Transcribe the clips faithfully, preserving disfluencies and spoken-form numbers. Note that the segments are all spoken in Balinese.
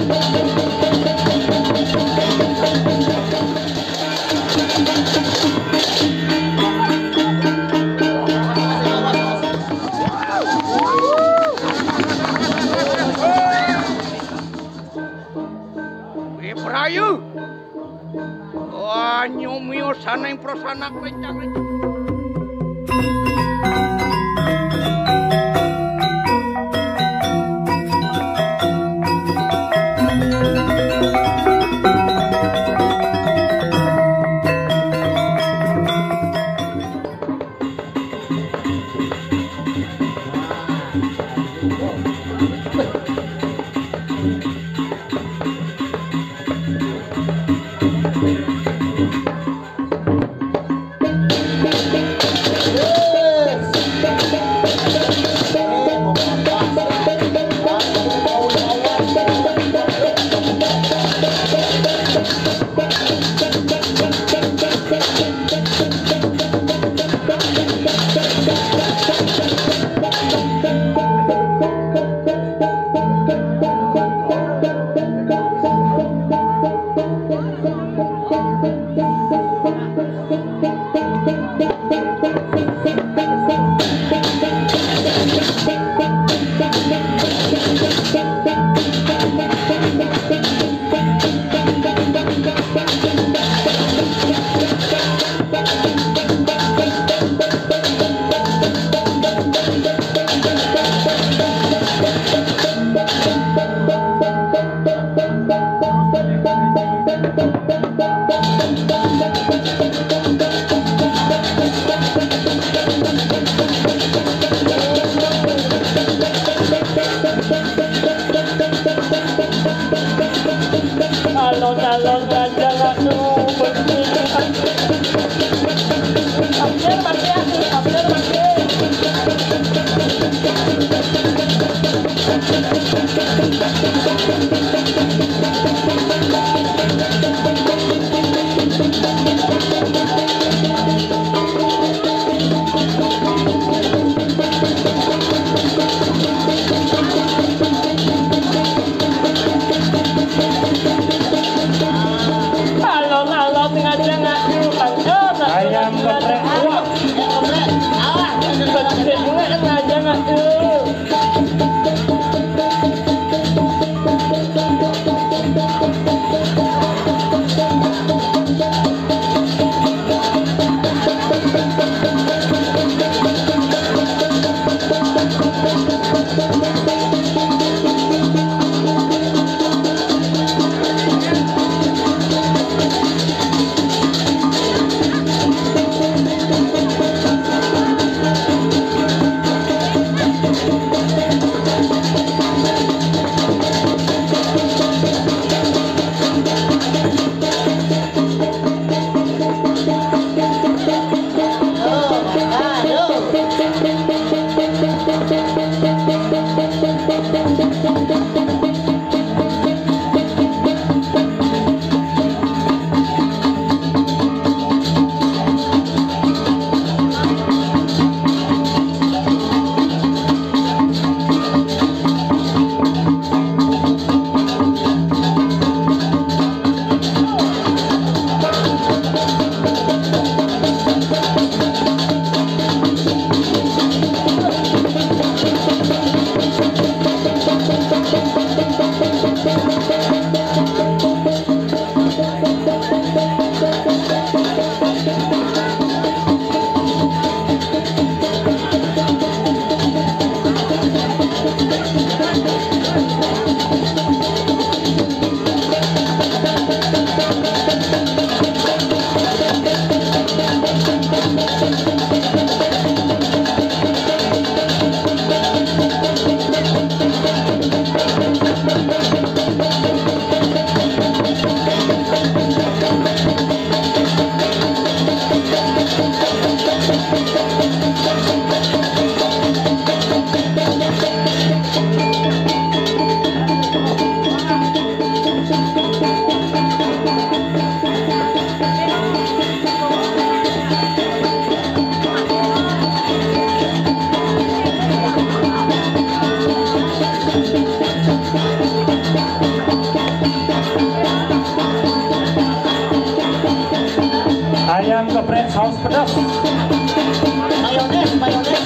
Wih, Prayu. Wah, nyumio sana yang prosana kencang. Alon-alon dagang atuh bersih. Hampir mati atuh, hampir mati. Alon-alon ngajak ngadu, Kang. Ayam geprek, wah. Geprek ngajak ngadu. Saus pedas. Mayones, mayones.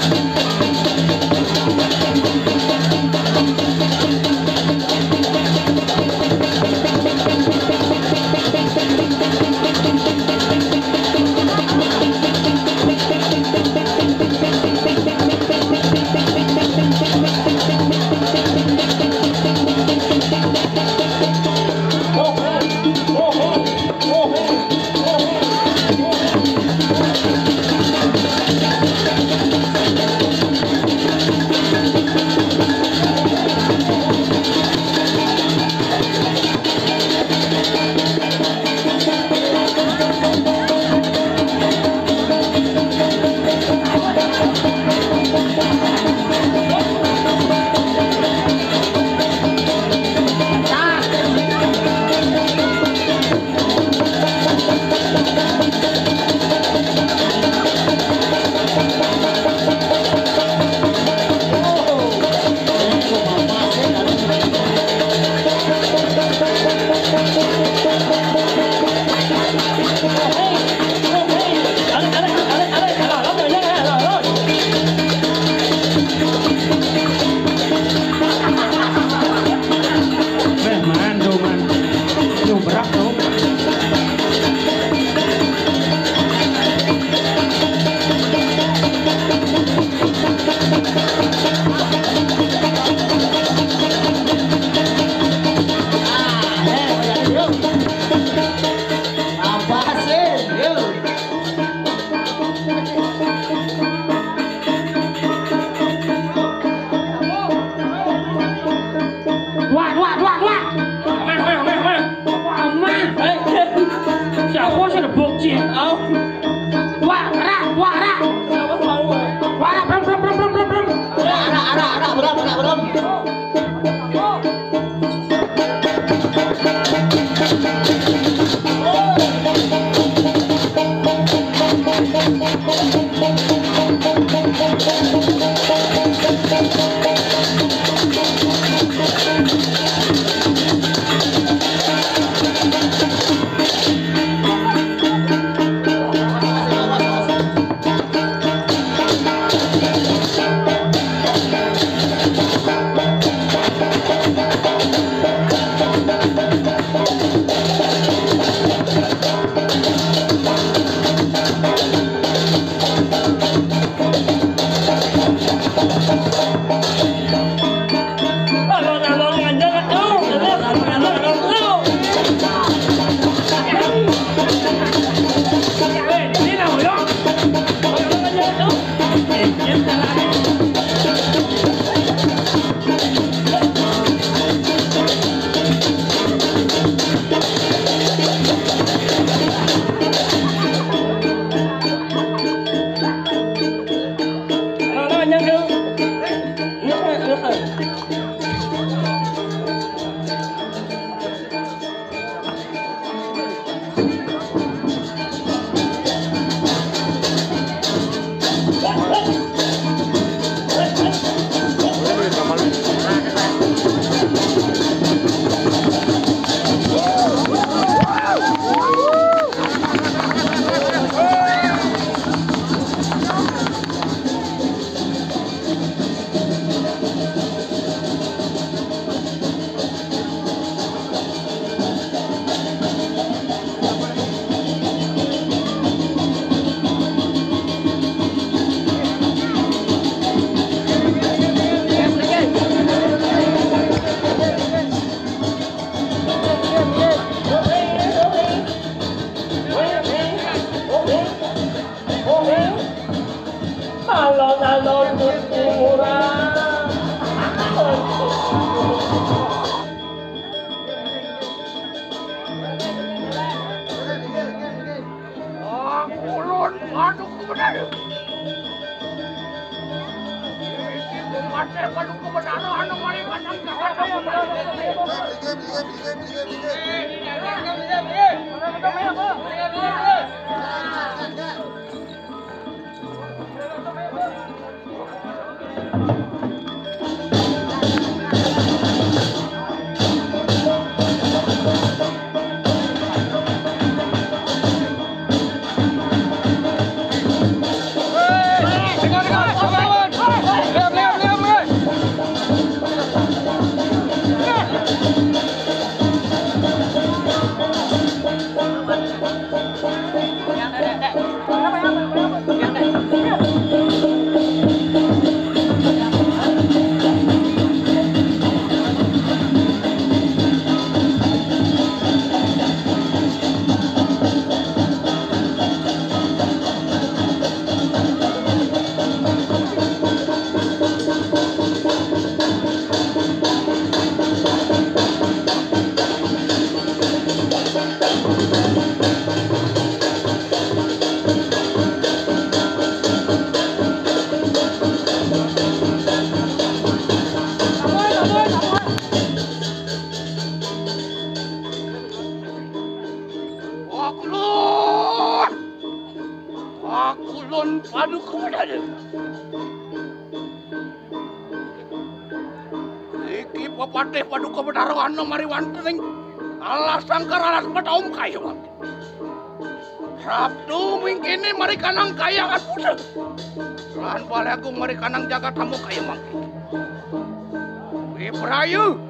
Meh, man, tuh, man. Tuh, berat, tuh. Wah, wah, wah, wah. Meh, meh, meh, meh. Wah, meh. Eh, eh. Siapa sih ada bokci? Au. Wah, ra, wah, ra. Siapa tahu, eh? Wah, ra, brum, brum, brum, brum, brum, brum. Ra, ra, ra, ra, brum, ra, brum. Alon-alon kuburan. Ah, ulun, aduh, kuburan. Iki kumace, aduh, kuburan, anu, mari, kadang, kadang. Pakulun Paduka Betara. Iki pepatih Paduka Betara ana mari wonten ing alas sangkar alas petaum kaya mangke. Sabtu mingkini mari kanang kayangan putra. Lan Balé Agung mari kanang jagat tamu kaya mangke. Wiprayu.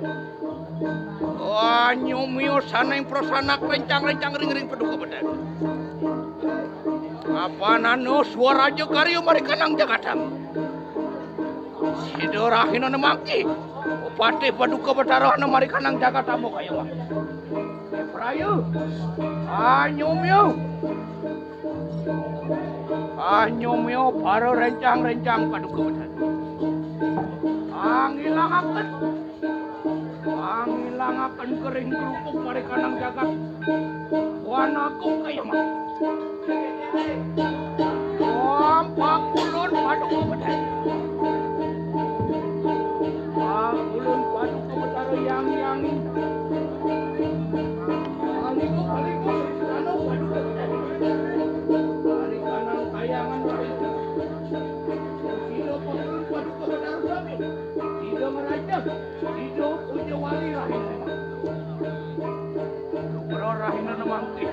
Wah, nyumio saning prasanak rencang-rencang ring-ring Paduka Betara. Apanana Swaraja Karya mari kanang jagat tamu. Sida rahina nemangki. Upatih Paduka Betara ana mari kanang jagat tamu kaya mangke. Wiprayu. Anyumyo. Anyumyo para rencang-rencang Paduka Betara. Angilangaken. Angilangaken kering kerupuk mari kanang jagat. Wanaku kaya mangke. Om Pakulun Paduka Betara. Pakulun Paduka Betara yang yang. Kaliku, kaliku, anu Paduka Betara. Mari kanang kayangan mari. Sida Pakulun Paduka Betara sami. Sida meraja. Sida puja wali rahina. Lupra rahina nemangke.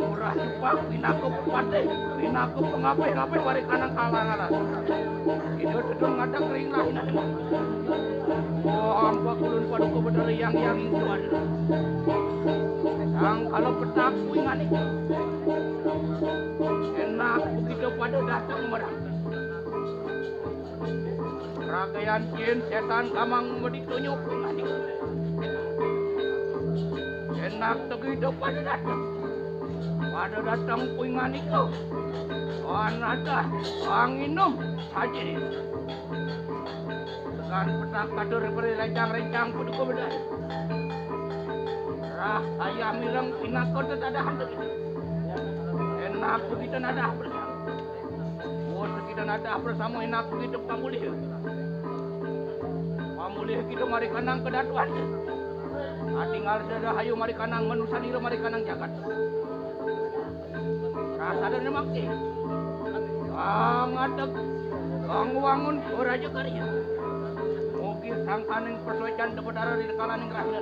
Murah cepak pinaka pepatih, pinaka pengapih-apih mari kanang kalangan. Ida sedun ngadeg ring rahina nemangke. Wah, ampun Pakulun Paduka Betara yang yang itu ada. Sang kala petak kuingane. Enak begitu pada datang merang. Ragayan jin setan kamang medit tunjuk kuinganika. Enak tegi pada datang. Pada datang kuinganika. Anadah anginum saja. Tekan petak katur beri rencang-rencang Paduka Betara. Rah ayam ireng pinaka tetadahan tegi. Enak begitu nadah bersama. Wah, sekita nadah bersama enak begitu pamulih. Pamulih kita mari kanang kedatuan. Atingal serahayu mari kanang manusa lira mari kanang jagat. Rasa dan mangke. Sangat wangun Raja Karya. Mugi sangkaning persocan depedara di kalaning rahina.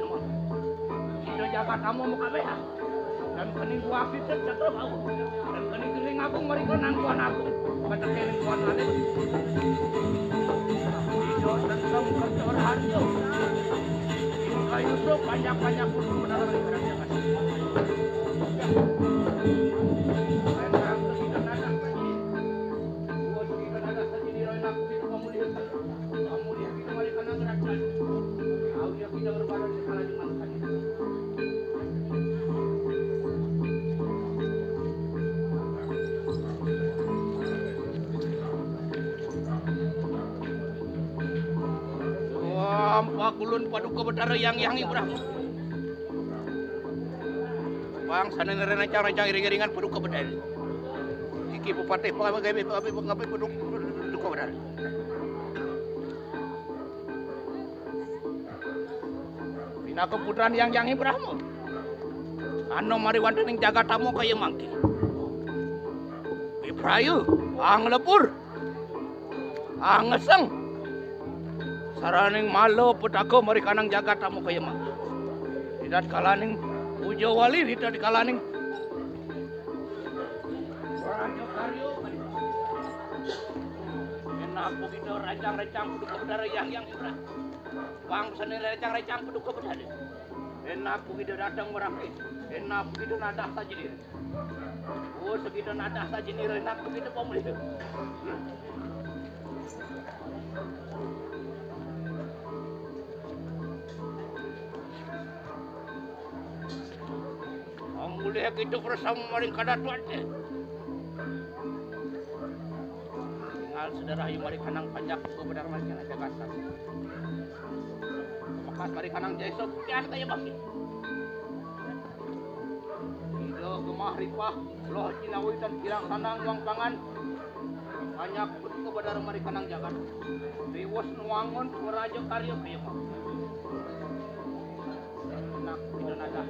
Kita jagat tamu muka beha. Dan keni buah pitet cakra bau. Dan keni geling agung mari kanang kuan agung. Kata keni kuan lali. Ijo tentang kerja harjo. Kayu so banyak-banyak pun benar-benar. Wah, Pakulun Paduka Betara yang yang Ibrahim. Bang sana nerena cara-cara iring-iringan Paduka Betara. Iki bupati pengabdi pengabdi pengabdi Paduka Betara. Pinaka putran yang yang Ibrahim. Anu mari wonten ing jagat tamu kaya mangke. Ibrayu, anglebur. Angeseng. Saraning malo petaka mari kanang jagat tamu kaya mangke. Tidak kalaning puja wali, tidak kalaning Enak begitu rancang-rancang Paduka Betara yang yang Ibrahim. Bang seni rancang-rancang Paduka Betara. Enak begitu datang merangkis. Enak begitu nadah saja diri. Oh, segitu nadah saja diri, enak begitu pamulih. Mulih kita bersama maring kadatuan. Tinggal sederahayu mari kanang panjak bebenar mari kanang jagasan. Makas mari kanang jaiso kian kaya bangkit. Ida gemah ripah, loh jinawi tan kirang sanang wang pangan. Banyak Paduka Betara mari kanang jagat. Riwus nuangun Raja Karya kaya mangke. Enak, ida nadah.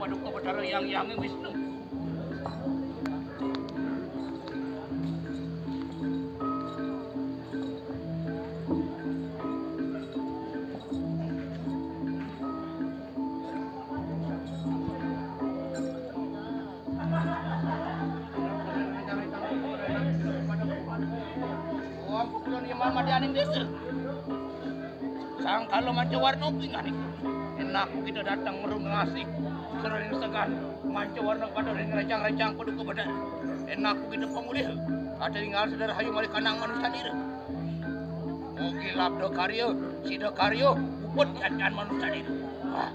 Paduka Betara Hyang Hyang Wisnu. Wong pukulan imam ada aning desa. Sangkala manca warna pingan iku. Enak kita datang merung ngasih. Sering segan manca warna pada ring rancang-rancang paduka badan. Enak kita pemulih. Ada tinggal saudara hayu malih kanang manusia diri. Mugi labda karya, sida karya, puput yan manusia diri. Wah.